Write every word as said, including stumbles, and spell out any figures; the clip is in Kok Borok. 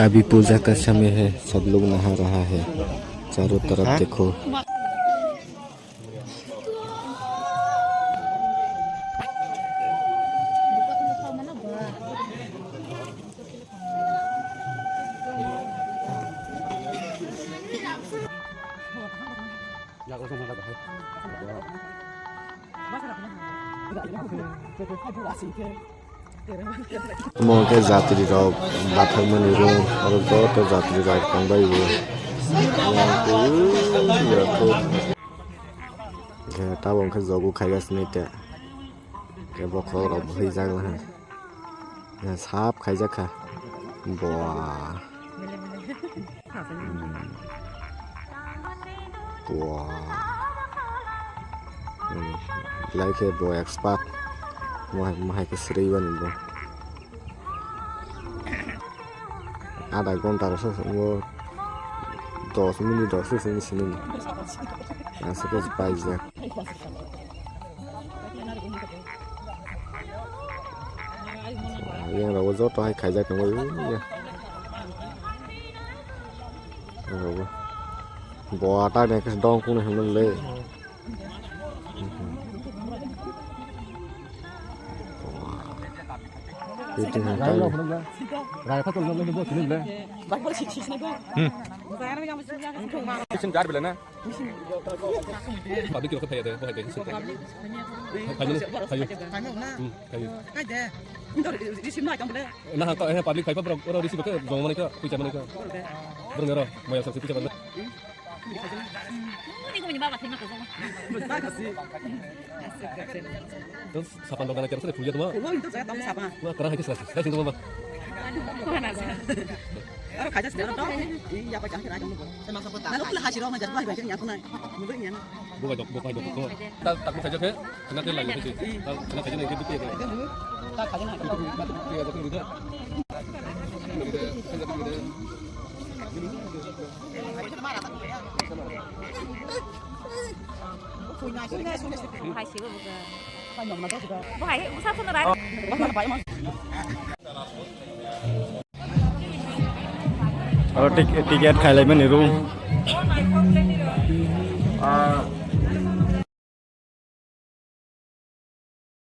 अभी पूजा का समय है, सब लोग नहा रहा है। चारों तरफ देखो। Omo khe jatri rok bathakmani room, oro joto jatri rok tongbai o. Khe tabok khe jogo khaiga sini te. Khe bokhorok rok bo hwijak. Sap khaijak kha. Boa. Hmm. Boa. Hmm. Belai khe bo expert. Mohai, mohai khe srwi bani bo. Adha ghonta rok se, se, dos minute rok se, se, se, se, se. Aswk khe paijak. Yang rok joto hai khaijak tongo, ya. Yang rok bo. Bo ta ne khe dong kung ne hwnle. Waiting time. Rai kha tol nang bo sini le. Bisin jar bela na. Public rok phai de, phai de. Phai mani, phai. Hmm, phai. Na ha, public phai pa borok, borok receive khe jong mani khe, puisa mani khe. Borok ero, maya sakse puisa mani. Sapan dok dana kerosene puja tuma. Wah, kerang hai kisah, hai sing tuma. Aro khaja sini aro. Iya, apa jangan kira aja. Lalu pula hasil orang ngajar, wah, baca yang aku naik. Bukan dok, bukan dok. Tak, tak bisa jaga. Kena tel lagi sih. Kena kaji nih gitu ya. Tak kaji nih. Iya, betul gitu. Hai sih, bukan. Bukan, bukan, bukan. Aro tik-, ticket khailai mani room. Ah,